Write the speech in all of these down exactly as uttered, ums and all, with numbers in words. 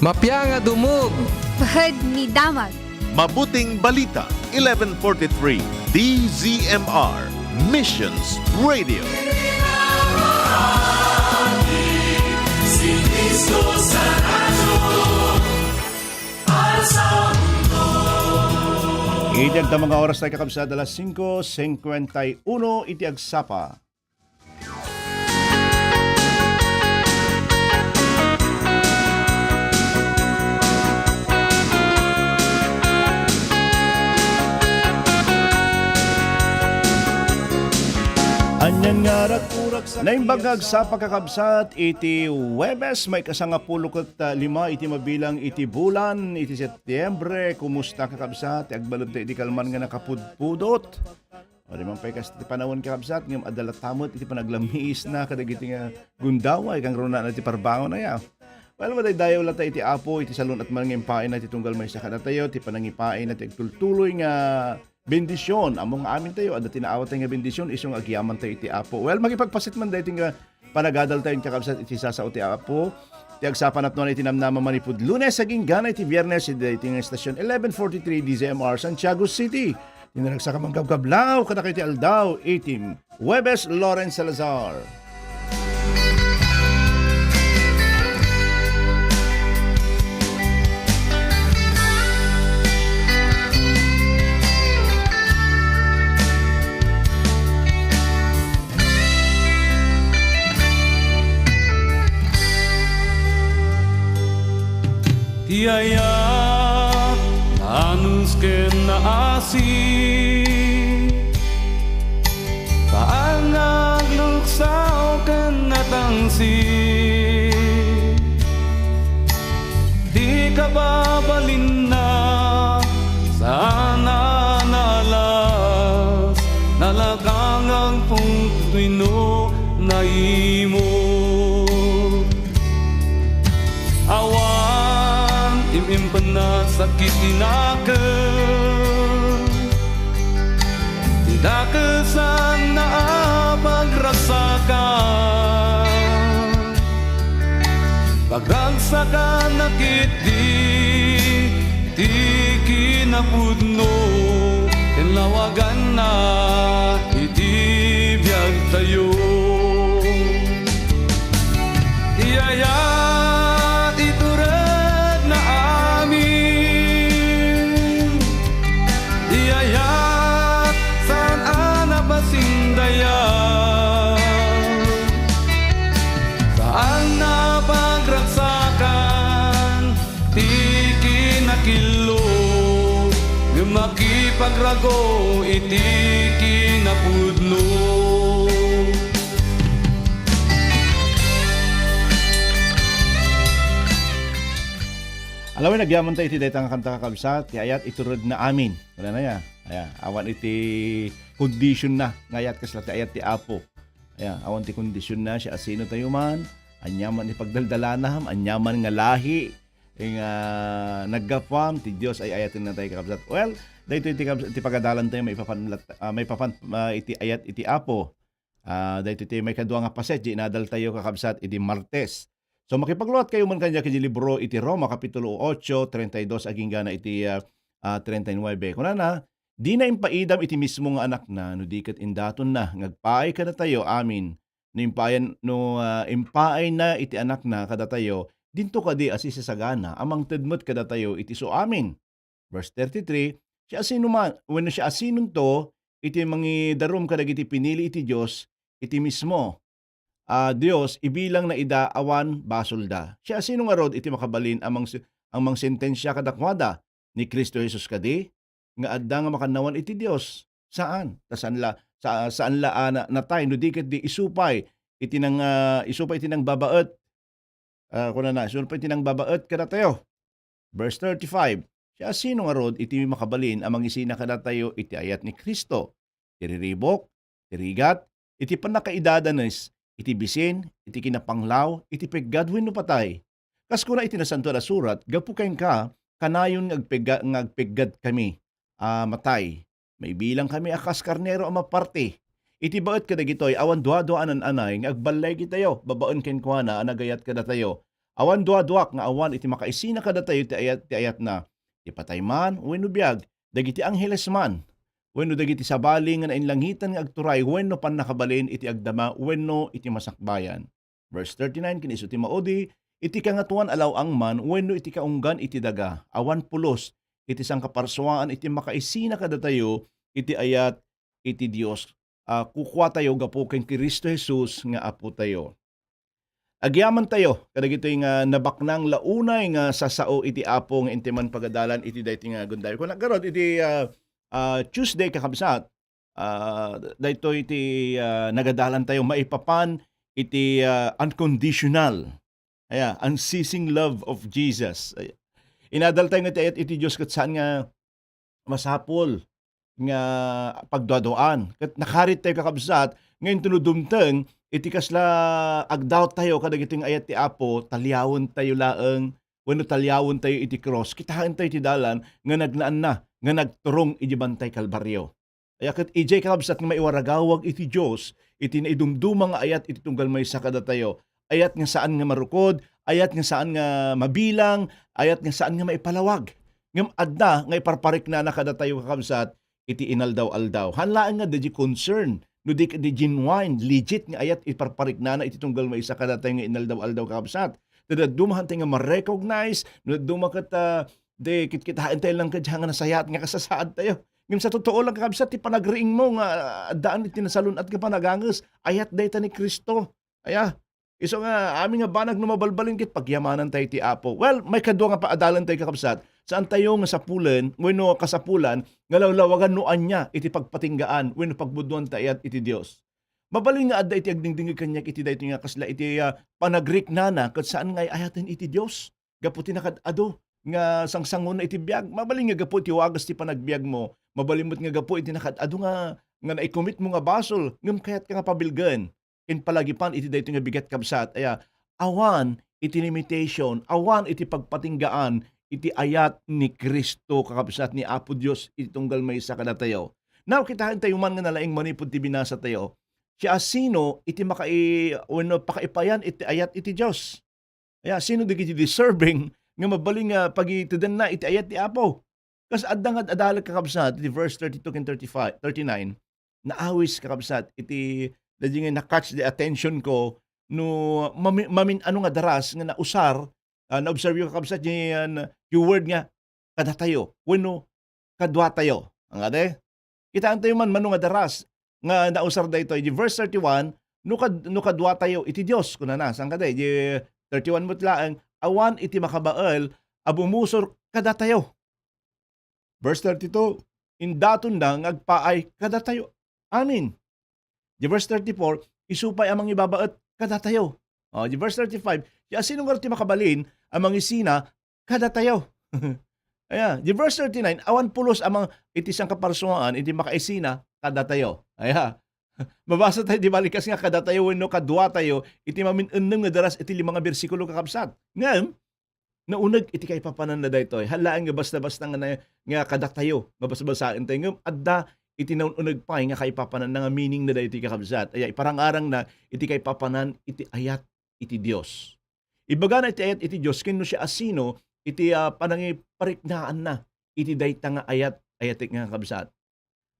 Mapia nga dumog. Pahad ni damag. Mabuting Balita, eleven forty-three, D Z M R, Missions Radio. Iti agta nga oras tayo, kakabsat, alas singko singkwenta y uno iti agsapa. Anian nga ragkurak sa Naimbag nga agsapa, kakabsat, iti Huwebes, maikasangapulo ket lima iti mabilang iti bulan iti Setyembre. Kumusta, kakabsat? Agbalin tayo iti kalman nga nakapudpudot. O, di man pay kas ti panawen, kakabsat, ngem adda latta met iti panaglamiisna kadagiti nga gundaway, kangrunaanna ti parbangon aya. Well, madaydayaw latta iti Apo iti salun-at man nga impaayna iti tunggal maysa kadatayo, ti panangipaayna ti agtultuloy nga bendision. Ammo nga amintayo, adda ti naawatay nga bendision, isu nga agyamantayo iti Apo. Well, makipagpaset man daytoy nga panagadaltayo, kakabsat, iti sasao ti Apo. Ti agsapa napno iti namnama manipud Lunes agingga na iti Biernes, iti daytoy nga estasyon, eleven forty-three D Z M R, Santiago City. Ti naragsak a mangkabkablaw kadakayo ti aldaw iti Huwebes, Lawrence Salazar. Ti ayat, naanus ken naasi, paan nga agluksaw ken natangsit. Ti kababalinna, saan a naalas, nalakangag pungtoy no naimog. Awan im-impennat sakit ti nakem. Ti dakesanna a pagragsakan, pagragsakanna ketdi ti kinapudno ken lawaganna iti biagtayo. Ti ayat ituredna amin. Ti ayat saan a napasindayag. Saan a pagragsakan ti kinakillo, ngem makipagrago iti kinapudno. Alaway, nagyaman tayo iti dayta nga kanta, kakabsat, ti ayat ituredna amin. Wala na ya. Aya, awan iti condition na nga ayat, kasla ti ayat ti Apo. Aya, awan ti condition na, siasino tayo man, ania man ti pagdaldalanam, ania man nga lahi, nga naggapuam, ti Dios ay ayaten na tayo, kakabsat. Well, daytoy ti, kabs-, ti pagadalan tayo, maipapan, ah, maipapan, ah, iti ayat iti Apo. Ah, daytoy ti maikadua nga paset, di inadal tayo, kakabsat, idi Martes. So, makipagluat kayo man kanya iti libro iti Roma, Kapitulo ocho, treinta y dos, agingga na iti, ah, ah, treinta y nueve. Kunana, "Dina impaidam iti mismo nga anakna, no di ket indatonna nga agpaay kadatayo amin. No impaayan, no, ah, impaayna iti anakna kadatayo, dinto kadi a sisasagana a mangted met kadatayo iti isu amin." Verse thirty-three, siasino man, wenno siasinonto iti mangidarum kadagiti pinili iti Dios iti mismo a Dios, ibilangna ida awan basolda? Siasino ngarud iti makabalin a mangs-, a mangsentensia kadakuada? Ni Cristo Jesus kadi, nga adda nga makannawan iti Dios? Saan. Ta saan la, sa-, saan la a na-, natay, no di ket di isu pay iti nang, ah, isu pay iti nangbabaet. Ah, kunana, isu pay iti nangbabaet kadatayo. Verse thirty-five, siasino ngarud iti makabalin a mangisina kadatayo iti ayat ni Cristo? Ti riribuk, ti rigat, iti pannakaidadanes, iti bisin, iti kinapanglaw, iti peggad wenno patay. Kas kuna iti Nasantoan a Surat, gapu kenka, kanayon nga agpegga-, nga agpeggad kami a matay. Maibilang kami a kas karnero a maparti. Iti baet kadagitoy, awan duadua a nan-anay nga agballeg itayo babaen kenkuana a nagayat kadatayo Awan duaduak nga awan iti makaisina kadatayo ti ayat, ti ayatna, ti patay man wenno biag, dagiti angheles man, wenno dagiti sabali nga nainlangitan nga agturay wenno pannakabalin iti agdama wenno iti masakbayan. Verse thirty-nine, ken isu ti maudi, iti kangatoan a law-ang man wenno iti kaunggan iti daga, awan pulos iti sangkaparsuaan iti makaisina kadatayo iti ayat iti Dios a kukuatayo gapu ken Cristo Jesus nga Apotayo. Agyamantayo kadagitoy nga nabaknang la unay nga sasao iti Apo nga inti man pagadalan iti daytoy nga gundaway. Kuna garud iti, ah, ah, Tuesday, kakabsat, ah, daytoy ti, ah, nagadalantayo maipapan iti, ah, unconditional, aya, unceasing love of Jesus. Aya. Inadaltayo nga ti ayat iti Dios ket saan nga masapul nga pagduaduaan. Ket nakarit tayo, kakabsat, nga inton no dumteng iti kasla agdawat tayo kadagiti nga ayat ti Apo, taliawen tayo laeng wenno taliawen tayo iti krus. Kitaen tayo ti dalan nga nagnaanna, nga nagturong iti bantay Kalbario. Aya ket idiay, kakabsat, nga maiwaragawag iti Dios iti naidumduma nga ayat iti tunggal maysa kadatayo. Ayat nga saan nga marukod, ayat nga saan nga mabilang, ayat nga saan nga maipalawag. Ngem adda nga iparpariknana kadatayo, kakabsat, iti inaldaw-aldaw. Haan laeng nga daydi concern no di, di genuine, legit nga ayat iparpariknana iti tunggal maysa kadatayo nga inaldaw-aldaw, kakabsat. Ta dadduma haan tayo nga ma-recognize, no dadduma ket, ah, di kitkitaen tayo lang ket nga nasayaat nga kasasaad tayo. Ngem sa totoo lang, kakabsat, ti panagriingmo nga, ah, addaan iti nasalun-at nga panaganges, ayat dayta ni Cristo. Aya, isu nga, amin nga banag no mabalbalin ket pagyamanantayo ti Apo. Well, maikadua nga paadalantayo, kakabsat, saantayo nga sapulen wenno kasapulan nga lawlawagan no ania iti pagpatinggaan wenno pagmudnoan ti ayat iti Dios. Mabalin nga adda iti agdingdingngeg kaniak iti daytoy nga kasla iti, ah, panagriknana ket saan nga ay-ayaten iti Dios gapu ti nakaad-adu nga sangsangona iti biag. Mabalin nga gapu iti wagas ti panagbiagmo. Mabalin met nga gapu iti nakaad-adu nga, nga naikomitmo nga basol, ngem kayatka nga pabilgen. Ken palagipan iti daytoy nga bigat, kabsat, aya, awan iti limitation, awan iti pagpatinggaan iti ayat ni Cristo, kakabsat, ni Apo Dios iti tunggal maysa kadatayo. Now, kitaentayo man nga nalaing manipud ti binasatayo. Siasino iti makai-, wenno pakaipayan iti ayat iti Dios? Aya, sino dagiti deserving nga mabalin nga pagitedenna iti ayat ti Apo? Kas adda nga ad-adalag, kakabsat, iti verse thirty-two ken thirty-five, thirty-nine, naawis, kakabsat, iti, daydi nga na-catch the attention ko no mami-, mamin-ano nga daras nga nausar, ah, naobserve yo, kakabsat, diay, ah, na-, yung word nga kadatayo wenno kaduatayo. Ang ade? Kitaentayo man mano nga daras nga nausar daytoy. Di verse thirty-one, "No kad-, no kaduatayo iti Dios," kunana. Saan kadi? Di thirty-one met laeng, "Awan iti makabael a bumusor kadatayo." Verse thirty-two, "Indatonna nga agpaay kadatayo amin." Di verse thirty-four, "Isu pay a mangibabaet kadatayo." Oh, di verse thirty-five, "Siasino ngarud ti makabalin a mangisina kadatayo?" Aya, di verse thirty-nine, "Awan pulos a mang-, iti sangkaparsuaan iti makaisina kadatayo." Aya, mabasa tayo di balikas nga kadatayo wenno kaduatayo iti mamin-ennem nga daras iti lima nga bersikulo, kakabsat. Ngem, nauneg iti kaipapananna daytoy. Haan laeng nga basta-basta nga na-, nga kadatayo nga basbasaentayo, ngem adda iti naun-uneg pay nga kaipapananna nga meaning na daytoy, kakabsat. Aya, iparangarangna iti kaipapanan iti ayat iti Dios. Ibagana iti ayat iti Dios ken no siasino iti, ah, panangipariknaanna iti dayta nga ayat, ayatek nga, kakabsat.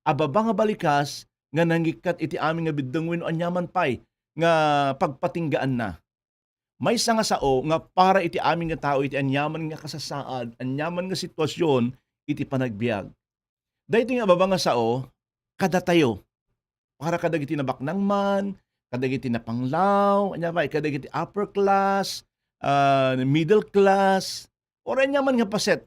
A baba nga balikas nga nangikkat iti amin nga biddeng wenno aniaman pay nga pagpatinggaanna. Maysa nga sao nga para iti amin nga tao iti aniaman nga kasasaad, aniaman nga sitwasyon iti panagbiag. Daytoy nga baba nga sao, kadatayo. Para kadagiti nabaknang man, kadagiti napanglaw, ania pay, kadagiti upper class, ah, middle class, or aniaman nga paset.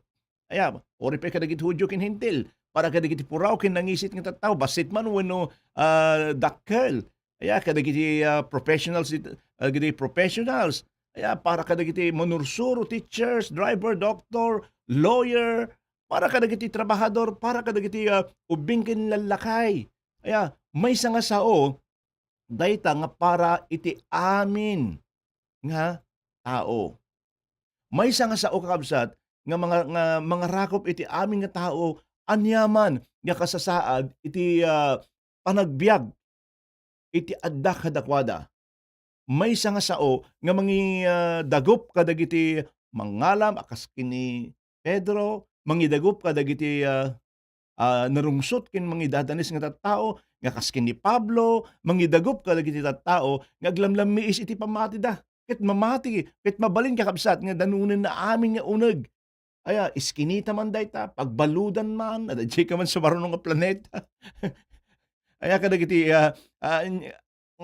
Aya, uray pay kadagiti Judio ken Hentil, para kadagiti puraw ken nangisit nga tattao, bassit man wenno, ah, dakkel. Aya, kadagiti, ah, professionals, it-, kadagiti professionals. Aya, para kadagiti manursuro, teachers, driver, doctor, lawyer, para kadagiti trabahador, para kadagiti, ah, ubbing ken lallakay. Aya, maysa nga sao, dayta nga para iti amin nga tao. Maysa nga sao, kakabsat, nga manga-, nga mangarakop iti amin nga tao, aniaman nga kasasaad iti, ah, panagbiag iti adda kadakuada. maysa nga sao nga mangi-, ah, dagup kadagiti mangngalam a kas ken ni Pedro, mangidagup kadagiti, ah, ah, narungsot ken mangidadanes nga tattao, nga kas ken ni Pablo, mangidagup kadagiti tattao nga aglamlammiis iti pammatida. Ket mamati, ket mabalin, kakabsat, nga danonenna amin nga uneg. Aya, iskinita man dayta, pagbaludan man, adda diay ka man sumaruno nga planeta. Aya, kadagiti, ah, ah, in-,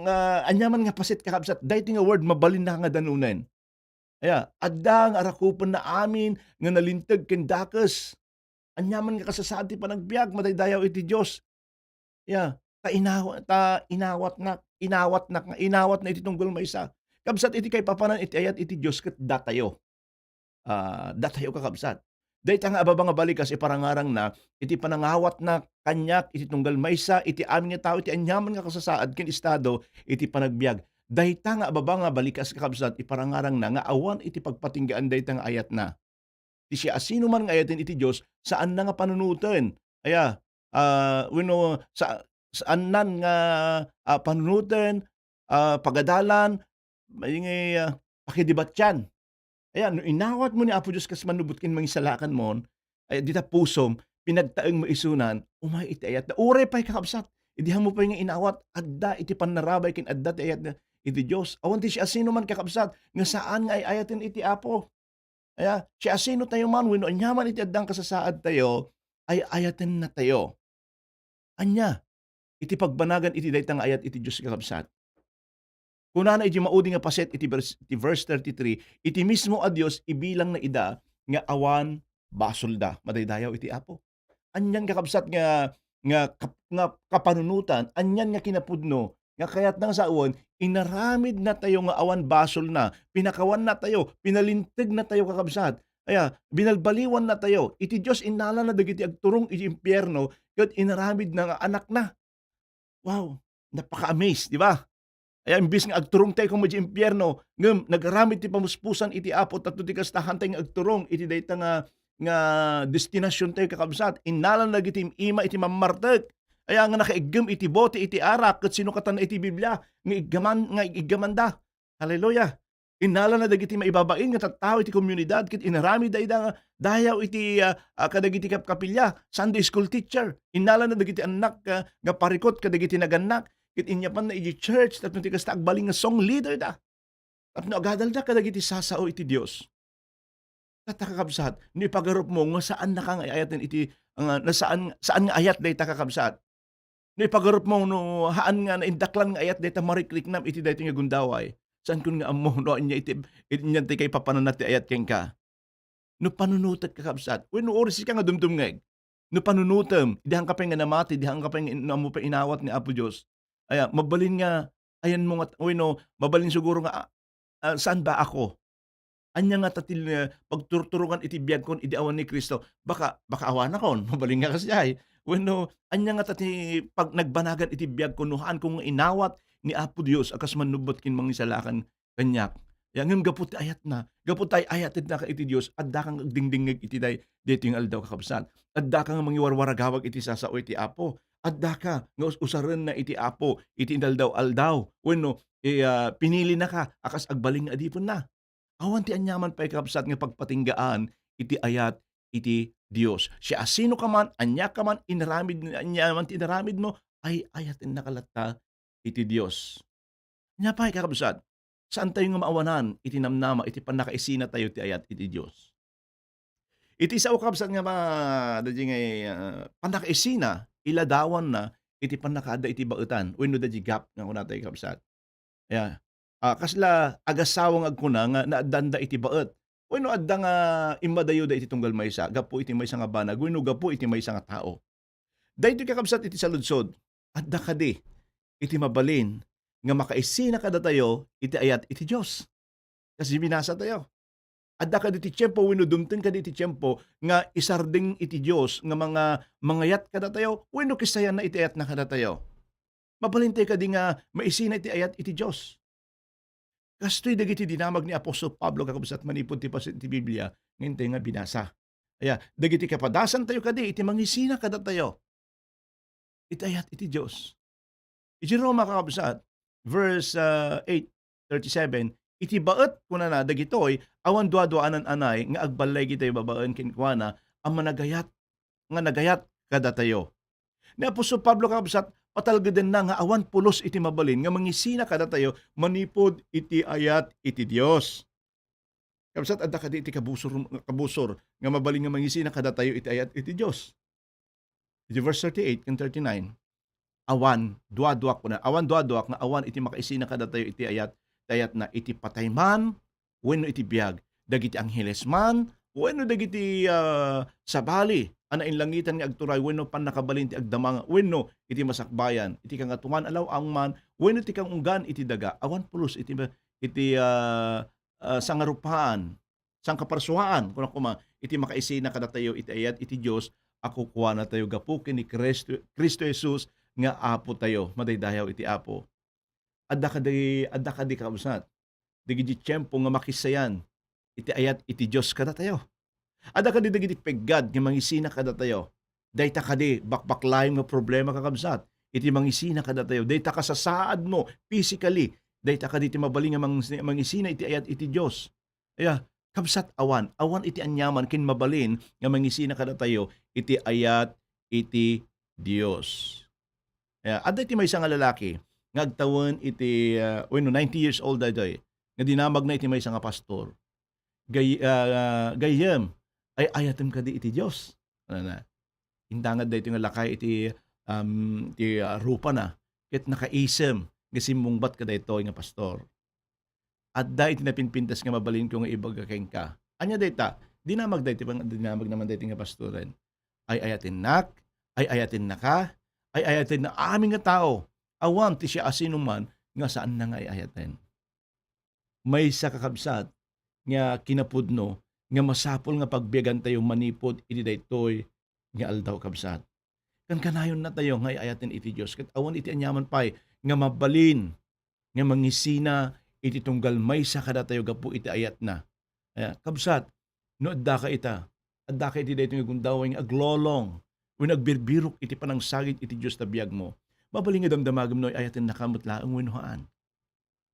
nga aniaman nga paset, kakabsat, daytoy nga word, mabalinna nga danonen. Aya, adda nga arakupenna amin nga nalinteg ken dakes. Aniaman nga kasasaad ti panagbiag, madaydayaw iti Dios. Ya, ta inawa-, ta inawatnak, inawatnak nga, inawatna iti tunggal maysa. Kabsat, iti kaipapanan iti ayat iti Dios ket datayo. Ah, datayo, kakabsat. Dayta nga ababa nga balikas iparangarangna iti panangawatna kaniak iti tunggal maysa iti amin nga tao iti aniaman nga kasasaad ken estado iti panagbiag. Dayta nga ababa nga balikas, kakabsat, iparangarangna nga awan iti pagpatinggaan dayta nga ayatna. Ti siasinoman nga ayaten iti Dios, saanna nga panunoten. Aya, ah, wenno sa-, saannan nga, ah, panunoten, ah, pagadalan, may nga, ah, pakidibatian. Aya, no inawatmo ni Apo Dios kas mannubot ken mangisalakanmon, ay, dita pusom, pinagtaengmo isunan, umay iti ayatna. Uray pay, kakabsat, idi haanmo pay nga inawat, adda iti pannarabay ken adda ti ayatna iti Dios. Awan ti siasinoman, kakabsat, nga saan nga ay-ayaten iti Apo. Aya, siasinotayo man wenno aniaman iti adda nga kasasaadtayo, ay-ayatennatayo. Ania iti pagbanagan iti dayta nga ayat iti Dios, kakabsat? Kunana iti maudi nga paset iti vers-, iti verse thirty-three, iti mismo a Dios ibilangna ida nga awan basolda. Madaydayaw iti Apo. Anian, kakabsat, nga, nga kap-, nga kapanunotan, anian nga kinapudno, nga kayatna nga sawen, inaramidnatayo nga awan basolna, pinakawannatayo, pinalintegnatayo, kakabsat. Aya, binalbaliwannatayo. Iti Dios, innalana dagiti agturong iti impierno, ket inaramidna nga anakna. Wow, napaka-amaze, di ba? Aya, imbes nga agturongtayo koma iti impierno, ngem nagaramid ti pamuspusan iti Apo, tapno ti kasta, haantay nga agturong iti dayta nga, nga destinasiontayo, kakabsat. Innalana dagiti im-ima iti mammartek. Aya nga nakaiggem iti bote iti arak, ket sinukatna iti Biblia nga iggaman-, nga iggamanda. Hallelujah! Innalana dagiti maibabain nga tattao iti komunidad ket inaramidda ida nga dayaw iti, ah, ah, kadagiti kapkapilya, Sunday school teacher. Innalana dagiti annak, ah, nga parikut kadagiti nagannak ket inyapanna iti church tapno ti kasta agbalin nga song leader da. Tapno agadalda kadagiti sasao iti Dios. Ket, kakabsat, no ipagarupmo nga saannaka nga ayaten iti, nga, na saan, saan nga ayat dayta, kakabsat. No ipagarupmo no haan nga naindaklan nga ayat dayta marikriknam iti daytoy nga gundaway, saankon nga ammo no ania iti, ania ti kaipapananna ti ayat kenka. No panunotek, kakabsat, wenno uray sika nga dumdumngeg, no panunotem, idi haanka pay nga namati, idi haanka pay nga in-, ammo pay inawat ni Apo Dios, aya, mabalin nga ayanmo nga, wenno mabalin siguro nga, ah, ah, "Saan ba ako? Ania ngata ti, eh, pagturturongan iti biagkon idi awan ni Cristo? Baka, baka awanakon." Mabalin nga kasdiay. Wenno, "Ania ngata ti pag-, nagbanagan iti biagko no haanko nga inawat ni Apo Dios a kas mannubot ken mangisalakan kaniak?" Ya, ngem gapu ti ayatna, gapu tay ayatednaka iti Dios, addaka nga agdingdingngeg iti day-, daytoy nga aldaw, kakabsat. Addaka nga mangiwarwaragawag iti sasao iti Apo. Addaka nga us-, usarenna iti Apo iti inaldaw-aldaw. Wenno, eh, ah, pinilinaka a kas agbalin nga adipenna. Awan ti aniaman pay, kakabsat, nga pagpatinggaan iti ayat iti Dios. Siasinoka man, aniaka man, inaramid, aniaman ti inaramidmo, ay-ayatennaka latta iti Dios. Ania pay, kakabsat, saantayo nga maawanan iti namnama iti pannakaisinatayo ti ayat iti Dios. Iti sao, kabsat, nga ma-, daydi nga, ah, pannakaisina, iladawanna iti pannakaadda iti baetan wenno daydi gap nga kunatayo, kabsat. Ya. Ah, kasla agassawa nga agkuna nga naaddanda iti baet wenno adda nga immadayoda iti tunggal maysa gapu iti maysa nga banag wenno gapu iti maysa nga tao. Daytoy, kakabsat, iti saludsod, adda kadi iti mabalin nga makaisina kadatayo iti ayat iti Dios? Kas binasatayo. Adda kadi ti tiempo wenno dumteng kadi ti tiempo nga isardeng iti Dios nga manga-, mangayat kadatayo wenno kisayanna iti ayatna kadatayo? Mabalintayo kadi nga maisina iti ayat iti Dios? Kastoy dagiti dinamag ni Apostol Pablo, kakabsat, manipud ti paset ti Biblia nga intay nga binasa. Aya, dagiti kapadasantayo kadi iti mangisina kadatayo iti ayat iti Dios. Iti Roma, kakabsat, verse, ah, eight, thirty-seven, iti baet, kunana, dagitoy, awan duaduaan anay nga agballay dagitoy babaen kenkuana a managayat, nga nagayat kadatayo. Ni apostol Pablo, kakabsat, patalgedenna nga awan pulos iti mabalin nga mangisina kadatayo manipud iti ayat iti Dios. Kabsat, adda kadi iti kabusor, kabusor nga mabalin nga mangisina kadatayo iti ayat iti Dios? Iti verse thirty-eight ken thirty-nine, awan duaduak, kuna, awan duaduak nga awan iti makaisina kadatayo iti ayat, ti ayatna, iti patay man wenno iti biag, dagiti angheles man wenno dagiti, ah, sabali a nainlangitan nga agturay wenno pannakabalin ti agdama wenno iti masakbayan, iti kangatoan a law-ang man wenno ti kangunggan iti daga, awan pulos iti, iti, ah, ah, sangarupaan, sangkaparsuaan, kuna koma, iti makaisina kadatayo iti ayat iti Dios a kukuanatayo gapu ken ni Cristo, Cristo Jesus nga Apotayo. Madaydayaw iti Apo. Adda kadi, adda kadi, kakabsat, dagiti tiempo nga makissayan iti ayat iti Dios kadatayo? Adda kadi dagiti peggad nga mangisina kadatayo? Dayta kadi bakbaklaim nga problema, kakabsat, iti mangisina kadatayo? Dayta kasasaadmo physically, dayta kadi ti mabalin nga mangs-, mangisina iti ayat iti Dios? Aya, kabsat, awan, awan iti aniaman ken mabalin nga mangisina kadatayo iti ayat iti Dios. Aya, adda iti maysa nga lalaki nga agtawen iti, ah, wenno, ninety years old daytoy, nga dinamagna iti maysa nga pastor. Gay-, ah, "Gayyem, ay-ayatem kadi iti Dios?" Kunana. Intanged daytoy nga lakay iti, um, ti, ah, rupana, ket nakaisem nga simmungbat kadaytoy nga pastor. "Adda iti napinpintas nga mabalinko nga ibaga kenka." Ania dayta? Dinamag daytoy pang-, dinamagna man daytoy nga pastoren. "Ay-ayatennak, ay-ayatennaka, ay-ayatenna amin nga tao. Awan ti siasinoman nga saanna nga ay-ayaten." Maysa, kakabsat, nga kinapudno nga masapul nga pagbiagantayo manipud iti daytoy nga aldaw, kabsat. Kankanayonnatayo nga ay-ayaten iti Dios, ket awan iti aniaman pay nga mabalin nga mangisina iti tunggal maysa kadatayo gapu iti ayatna. Aya, kabsat, no addaka ita, addaka iti daytoy nga gundaway nga aglolong wenno agbirbirok iti panangsagid iti Dios ta biagmo, mabalin nga damdamagem no ay-ayatennaka met laeng wenno haan.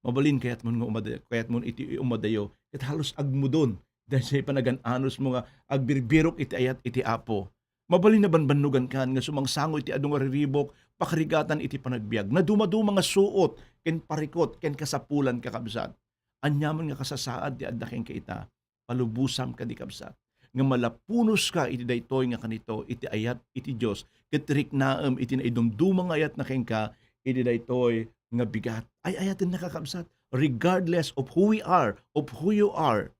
Mabalin kayatmon nga umada-, kayatmon iti umadayo, ket halos agmudon daytoy panagan-anosmo nga agbirbirok iti ayat iti Apo. Mabalin a banbannogankan nga sumangsango iti adu nga riribuk, pakarigatan iti panagbiag, nadumaduma nga suot ken parikut ken kasapulan, kakabsat. Aniaman nga kasasaad ti adda kenka ita, palubosam kadi, kabsat, nga malapunoska iti daytoy nga kanito iti ayat iti Dios, ket riknaem iti naidumduma nga ayatna kenka iti daytoy nga bigat. Ay-ayatennaka, kabsat, regardless of who we are, of who you are.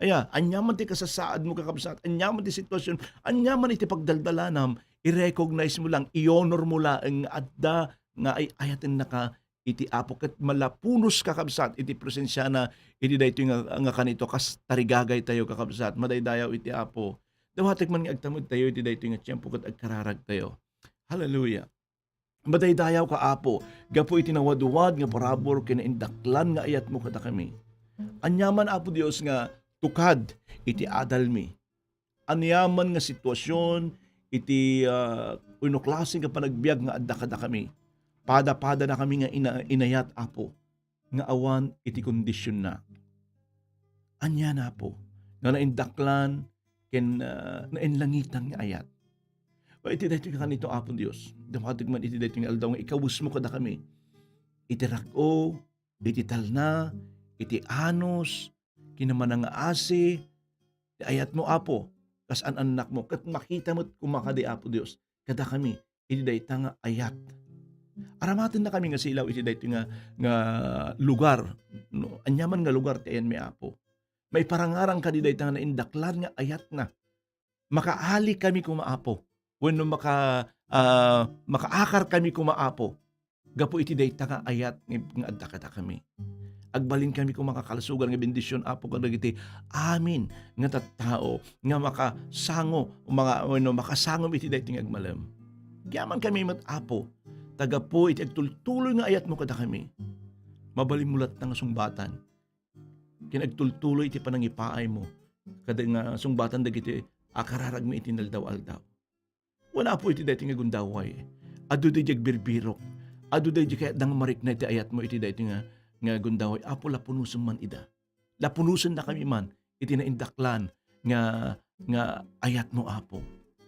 Aya, aniaman ti kasasaadmo, kakabsat, aniaman ti sitwasyon, aniaman iti pagdaldalanam, i-recognize mo lang, i-honor mo laeng nga adda nga ay-ayatennaka iti Apo, ket malapunoska, kabsat, iti presensiana iti daytoy nga, nga kanito, kas tarigagaytayo, kakabsat, madaydayaw iti Apo. Dawatek man nga agtamedtayo iti daytoy nga tiempo ket agkararagtayo. Hallelujah. Madaydayawka, Apo, gapu iti nawadwad nga parabur ken naindaklan nga ayatmo kadakami. Aniaman, Apo Dios, nga tukad iti adalmi, aniaman nga sitwasyon iti, ah, wenno klase nga panagbiag nga adda kadakami, pada-padanakami nga ina-, inayat, Apo, nga awan iti kondisionna. Anian, Apo, nga naindaklan ken, ah, nainlangitan nga ayat. Wen iti daytoy nga kanito, Apo Dios, dumatek man iti daytoy nga aldaw nga ikawesmo kadakami iti rak-o, iti talna, iti anus, kinamanangaasi, ti ayatmo, Apo, kas an-annakmo, ket makita met koma kadi, Apo Dios, kadakami iti dayta nga ayat. Aramatennakami nga silaw iti daytoy nga, nga lugar, no? Aniaman nga lugar ti ayanmi, Apo. Maiparangarang kadi dayta nga naindaklan nga ayatna. Makaalikami koma, Apo. Wenno maka-, ah, makaakarkami koma, Apo, gapu iti dayta nga ayat nga, nga adda kadakami. Agbalinkami koma nga kalusogan nga bendision, Apo, kadagiti amin nga tattao nga makasango, mga, wenno makasangom iti daytoy nga agmalem. Agyamankami met, Apo, ta gapu iti agtultuloy nga ayatmo kadakami, mabalinmo latta nga sungbatan ken agtultuloy iti panangipaaymo kada nga sungbatan dagiti akararagmi iti inaldaw-aldaw. Wen, Apo, iti daytoy nga gundaway, adu daydi agbirbirok, adu daydi kayatda nga marikna iti ayatmo iti daytoy nga, nga gundaway, Apo, lapunosen man ida. Lapunusennakami man iti naindaklan nga, nga ayatmo, Apo.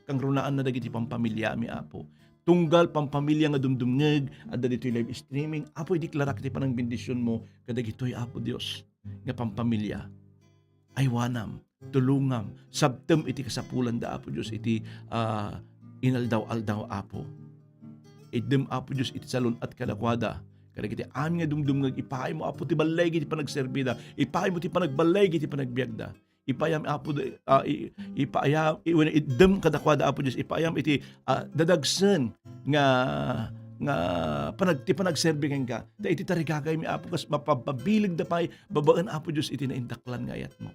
Kangrunaanna dagiti pampamiliami, Apo. Tunggal pampamilia nga dumdumngeg, adda ditoy live streaming, Apo, idiklarak ti panangbendisionmo kadagitoy, Apo Dios, nga pampamilia. Aywanam, tulongam, sabtem iti kasapulanda, Apo Dios, iti, ah, inaldaw-aldaw, Apo. Iddem, Apo Dios, iti salun-at kadakuada. Kadagiti amin nga dumdumngeg, ipaaymo, Apo, ti balligi ti panagserbida. Ipaaymo ti panagballigi ti panagbiagda. Ipaayam, Apo, da-, ah, i-, ipaayam, i-, wen, iddem kadakuada, Apo Dios, ipaayam iti, ah, dadagsen nga, nga panag-, ti panagserbi kenka. Ta iti tarigagaymi, Apo, kas mapapabilegda pay babaen, Apo Dios, iti naindaklan nga ayatmo.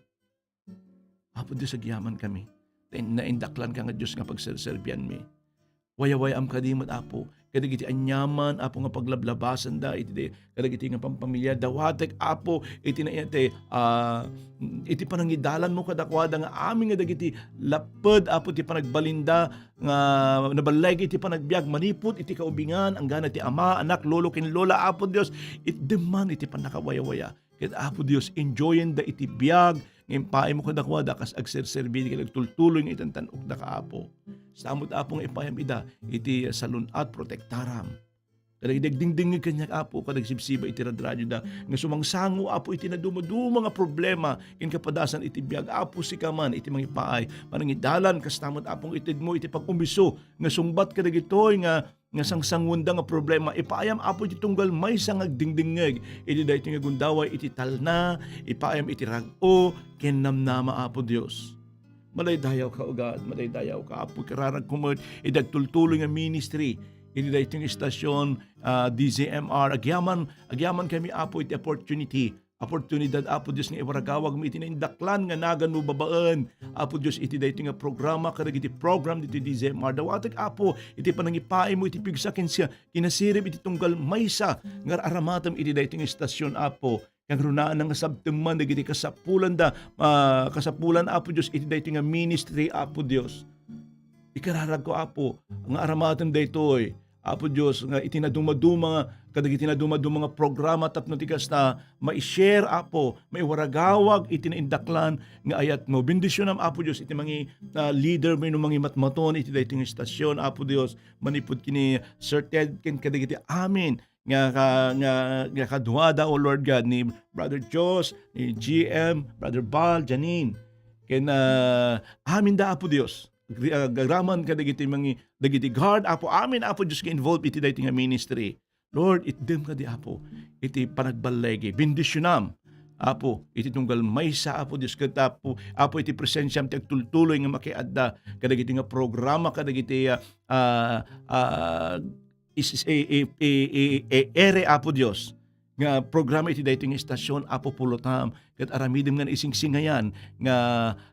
Apo Dios, agyamankami. Ta in-, naindaklanka nga Dios nga pagserserbianmi. Wayawayam kadi met, Apo, kadagiti aniaman, Apo, nga paglablabasanda iti de-, kadagiti nga pampamilia. Dawatek, Apo, iti na-, iti, ah, iti panangidalanmo kadakuada nga amin nga dagiti lapped, Apo, ti panagbalinda nga naballigi ti panagbiag manipud iti kaubingan, anggana ti ama, anak, lolo, ken lola, Apo Dios, iddem man iti pannakawayawaya. Ket, Apo Dios, enjoyenda iti biag nga impaaymo kadakuada kas agserserbi ken agtultuloy nga itantan-okdaka, Apo. Stamot, Apo, nga ipaayam ida iti salun-at, protektaram. Kadagiti agdingdingngeg kaniak, Apo, kadagsibsiba iti radradioda nga sumangsango, Apo, iti nadumaduma nga problema ken kapadasan iti biag. Apo, sika man iti mangipaay, manangidalan, kasta met, Apo, nga itedmo iti pag-umiso nga sungbat kadagitoy nga nga sangsanguenda nga problema, ipaayam, Apo, iti tunggal maysa nga agdingdingngeg iti daytoy nga gundaway iti talna, ipaayam iti rag-o ken namnama, Apo Dios. Madaydayawka, O God, madaydayawka, Apo, ikararagko met iti agtultuloy nga ministry iti daytoy nga istasyon, ah, D Z M R. Agyaman, agyamankami, Apo, iti opportunity oportunidad, Apo Dios, nga iwaragawagmi iti naindaklan nga naganmo babaen, Apo Dios, iti daytoy nga programa kadagiti program ditoy D Z M R. Dawatek, Apo, iti panangipaaymo iti pigsa ken siak, kinasirib iti tunggal maysa nga ar-aramatem iti daytoy nga istasyon, Apo. Kangrunaanna nga sabtem man dagiti kasapulanda, ah, kasapulan, Apo Dios, iti daytoy nga ministry, Apo Dios. Ikararagko, Apo, nga aramatem daytoy, Apo Dios, nga iti nadumaduma, kadagiti nadumaduma nga programa tapno ti kasta, mai-share, Apo, maiwaragawag iti naindaklan nga ayatmo. Bendisionam, Apo Dios, iti mangi-, ah, leader wenno mangimatmaton iti daytoy nga istasyon, Apo Dios, manipud ken ni Sir Ted ken kadagiti amin nga ka-, nga, nga kaduada, O Lord God, ni Brother Jos, ni G M, Brother Bal, Janine. Ken, ah, aminda, Apo Dios. Agri-, ah, agraman kadagiti mangi-, dagiti guard, Apo, amin, Apo Dios, nga involved iti daytoy nga ministry. Lord, itdem kadi, Apo, iti panagballigi. Bendisionam, Apo, iti tunggal maysa, Apo Dios, ket, Apo, Apo, iti presensiam ti agtultuloy nga makiadda kadagiti nga programa, kadagiti, ah, ah, ah, is, is, i, i, i, i, i, ere, Apo Dios, nga programa iti daytoy nga istasyon, Apo, pulotam, ket aramidem nga naisingsingayan, nga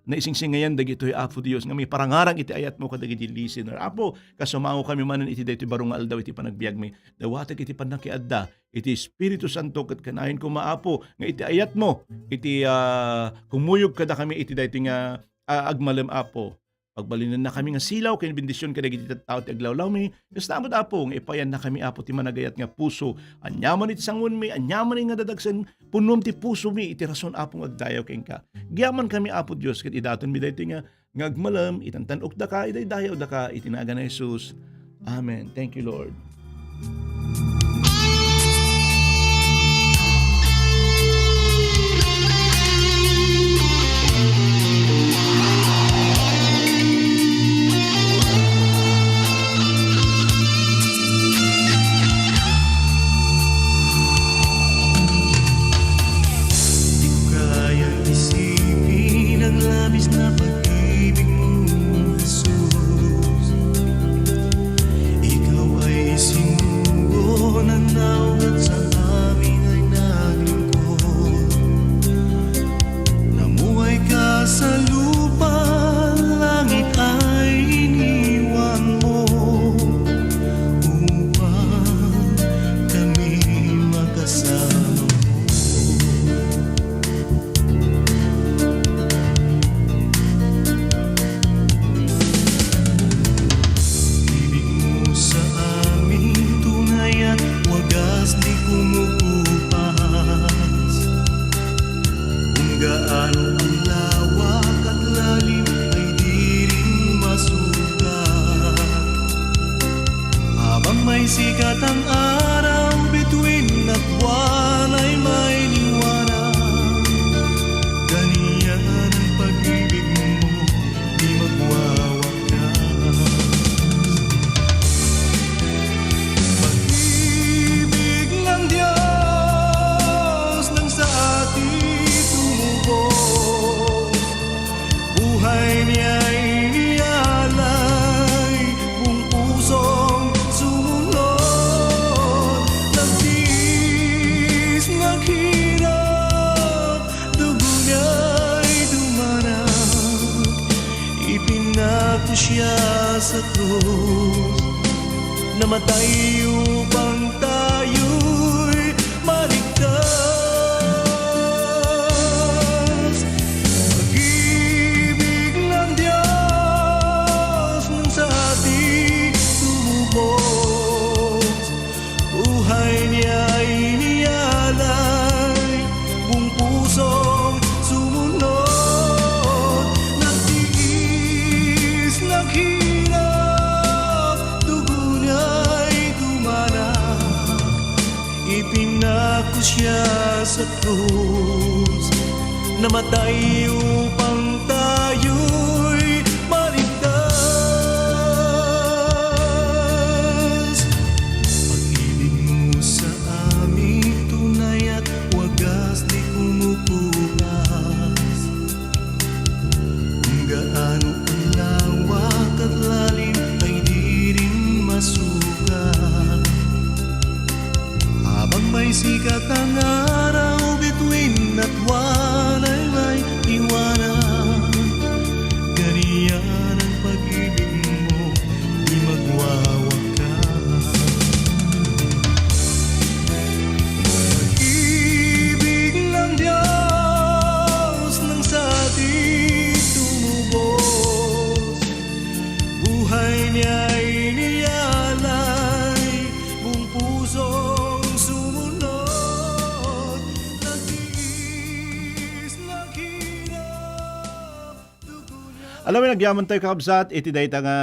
naisingsingayan dagitoy, Apo Dios, nga maiparangarang iti ayatmo kadagiti listener. Apo, kasumangokami manen iti daytoy baro nga aldaw iti panagbiagmi. Dawatek iti pannakiadda iti Espiritu Santo, ket kanayon koma, Apo, nga iti ayatmo, iti, ah, kumuyog kadakami iti daytoy nga, ah, agmalem, Apo. Pagbalinennakami nga silaw ken bendision kadagiti tattao ti aglawlawmi. Kasta met, Apo, nga ipayannakami, Apo, ti managayat nga puso. Aniaman iti sanguenmi, aniaman nga dadagsen, punnom ti pusomi iti rason, Apo, nga agdayaw kenka. Agyamankami, Apo Dios, ket idatonmi daytoy nga, nga agmalem, itantan-okdaka, idaydayawdaka, iti nagan ni Jesus. Amen. Thank you, Lord. Di ko kayang isipin ang labis na pag-ibig mo, Jesus. Ikaw ay sinugo Siya sa krus, namatay upang tayo'y maligtas. Pag-ibig ng Diyos nang sa atin tumubos, buhay niya inialay, buong pusong sumunod. Nagtiis, naghirap, dugo niya'y dumanak. Ipinako siya sa krus, namatay upang tayo'y maligtas. Pag-ibig mo sa amin tunay at wagas, di kumukupas. Kung gaano ang lawak at lalim ay di rin masukat. Habang may sikat ang araw, bituin at walay may liwanag. Ganyan ang pag-ibig mo, di magwawakas. Pag-ibig ng Diyos nang sa atin tumubos, buhay niya inialay, buong pusong sumunod. Nagtiis, naghirap, dugo niya. Alam mo, nagyaman tayo, kakabsat, iti dayta nga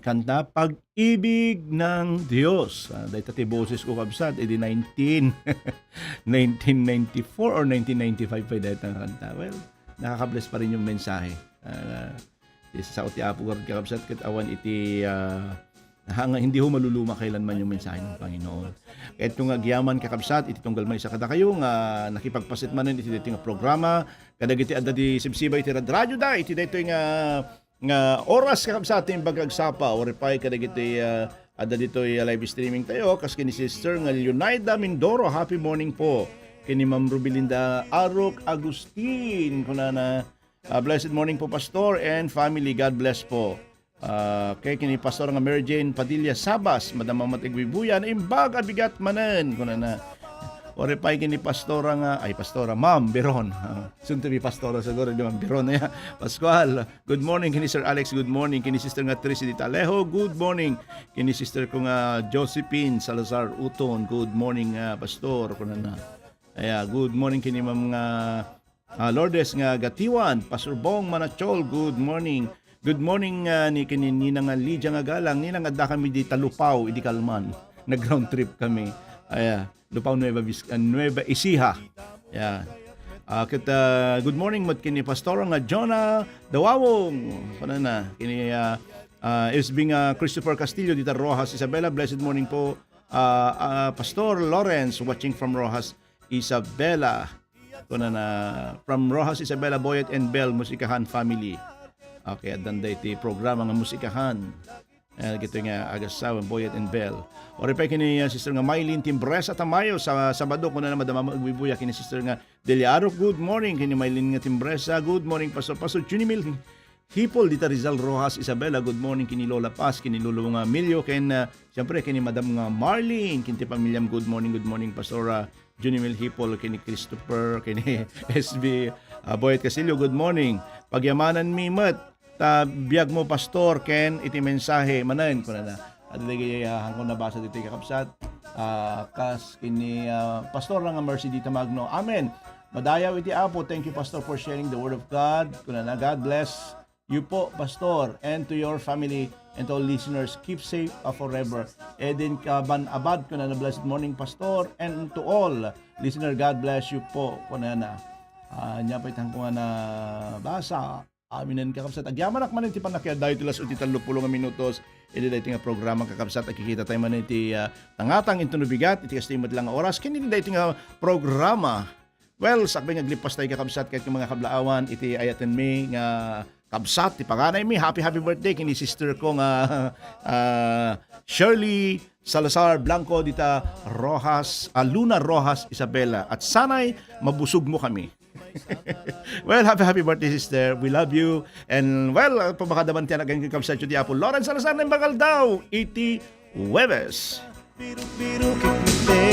kanta, Pag-ibig ng Diyos. Ah, dayta ti boses ko, kabsat, iti nineteen, nineteen ninety-four or nineteen ninety-five pa dayta nga kanta. Well, nakaka-bless pa rin yung mensahe. Ah, Ti sao ti Apo garud, kakabsat, ket awan iti, ah, ha, nga hindi ho maluluma kailanman yung mensahe ng Panginoon. Ket kung agyaman, kakabsat, iti tunggal maysa kadakayo nga nakipagpaset manen iti daytoy nga programa, kadagiti adda di sibsibay iti radradioda, iti daytoy nga, nga oras, kakabsat, ti Imbag Agsapa, uray pay kadagiti, ah, adda ditoy, ah, live streaming tayo, kas ken ni Sister nga Leonida Mindoro, happy morning po. Ken ni Ma'am Rubilinda Arok Agustin, kunana, Ah, blessed morning po, Pastor and family. God bless po. Ah, kay kini Pastor nga Mary Jane Padilla Sabas, madama met iti buybuyan, imbag a bigat manen, kunana. Uray pay kini Pastora nga, ay, Pastora, Ma'am Biron. Ah, soon to be Pastora siguro, di Ma'am Biron, ya. Pascual, good morning. Kini Sir Alex, good morning. Kini Sister nga Tracy Ditalejo, good morning. Kini Sister ko nga Josephine Salazar Uton, good morning, ah, Pastor, kunana. Aya, good morning kini Ma'am nga Ah, Lourdes nga Gatiwan, Pastor Bong Manachol, good morning. Good morning, ah, ni kini Ninang nga Lydia nga Galang. Ninang, adda kami di Talupao, idi kalman. Nag-round trip kami. Aya, Lupao, Nueva Viz-, ah, Nueva Ecija. Yeah. Ah, ket, ah, good morning met kini Pastor nga Jonah Dawawong. Kunana, kini, ah, ah, S B nga Christopher Castillo dita Roxas, Isabela. Blessed morning po. Ah, ah, Pastor Lawrence, watching from Roxas, Isabela. Kunana, from Roxas Isabela, Boyet and Bell, Musikahan family. Okay, addan daytoy programa nga Musikahan. Eh, dagitoy nga agassawa, Boyet and Bell. Uray pay kini, uh, Sister nga Mylene Timbresa Tamayo sa Sabado, kunana, madama met iti buybuya kini Sister nga Delia Arok. Good morning kini Mylene nga Timbresa. Good morning, Pastor. Pastor Junimil Hipol dita Rizal Roxas Isabela, good morning kini Lola Paz, kini Lolo nga Emilio, ken, ah, siyempre, kini Madam nga Marlene, kinti pamilyam, good morning, good morning, Pastora Junimil Hipol, kini Christopher, kini S B, ah, Boyet Casillo, good morning. Pagyamanan mi met, ta biag mo, Pastor, ken iti mensahe, manen, kunana. At dagiti, ah, haanko nabasa ditoy, kakabsat, ah, kas kini, ah, Pastor nga Mercy dita Magno. Amen. Madayaw iti Apo. Thank you, Pastor, for sharing the word of God. Kunana, God bless you po, Pastor, and to your family, and to all listeners, keep safe, ah, forever. Eden Kaban-abad, kunana, blessed morning, Pastor, and to all listener, God bless you po, kunana. Ah, nia pay ti haanko nga nabasa. Aminen, kakabsat, agyamanak manen ti pannakayat. Daytoy las-o ti tallopulo nga minutos, iti daytoy nga programa, kakabsat, agkikita tayo manen iti, ah, tangatang inton no bigat, iti kastoy met la nga oras, ken iti daytoy nga programa. Well, sakbay nga aglippas tayo, kakabsat, ket nga mga kablaawan, iti ayaten mi nga kabsat, ti paganay mi, happy, happy birthday kini sister ko nga, ah, Shirley Salazar Blanco dita Roxas, ah, Luna, Roxas Isabela. At sana'y mabusog mo kami. Well, happy, happy birthday, sister. We love you. And, well, uh, pabakadaman ti anak, aging kabsatyo ti Apo Lawrence Salazar, naimbag aldaw iti Huwebes. Biruk-biruk iti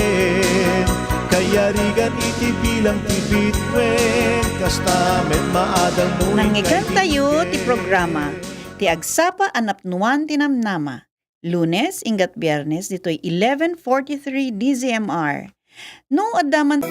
kayarigan iti bilang ti bituen, kasta met maadal no Nangngegentayo ti programa, Ti Agsapa a Napnuan ti Namnama. Lunes, inggat Biernes, ditoy eleven forty-three D Z M R. No adda man